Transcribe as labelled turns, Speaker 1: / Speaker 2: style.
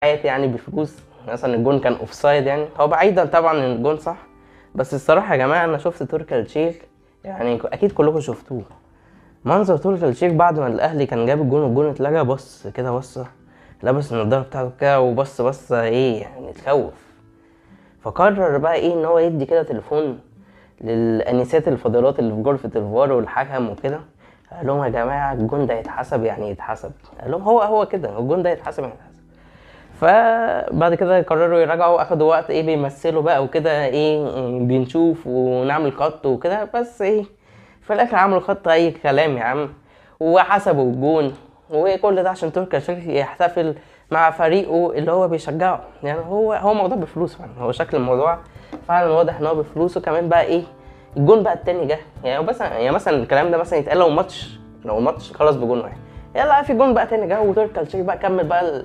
Speaker 1: يعني بفلوس، مثلا الجون كان offside، يعني هو بعيدا طبعا ان الجون صح، بس الصراحة يا جماعة انا شفت تركي آل الشيخ، يعني اكيد كلكم شفتوه منظر تركي آل الشيخ بعد ما الاهلي كان جاب الجون والجون اتلغى، بص كده بص لابس النضارة بتاعته كده وبص بص ايه يعني اتخوف. فقرر بقى ايه ان هو يدي كده تليفون للانسات الفاضلات اللي في غرفة الفار والحكم وكده، قال لهم يا جماعة الجون ده يتحسب يعني يتحسب، قال لهم هو كده الجون ده يتحسب يعني يتحسب. فبعد كده قرروا يراجعوا، اخدوا وقت ايه بيمثلوا بقى وكده ايه بنشوف ونعمل خط وكده، بس ايه في الاخر عملوا خط اي كلام يا عم وحسبوا الجون، وكل ده عشان تركي آل الشيخ يحتفل مع فريقه اللي هو بيشجعه. يعني هو موضوع بفلوس فعلا، هو شكل الموضوع فعلا واضح ان هو بفلوس. وكمان بقى ايه الجون بقى التاني جه، يعني بس يعني مثلا الكلام ده مثلا يتقال لو ماتش خلص بجون واحد، يلا في جون بقى تاني جه، وتركي آل الشيخ بقى كمل بقى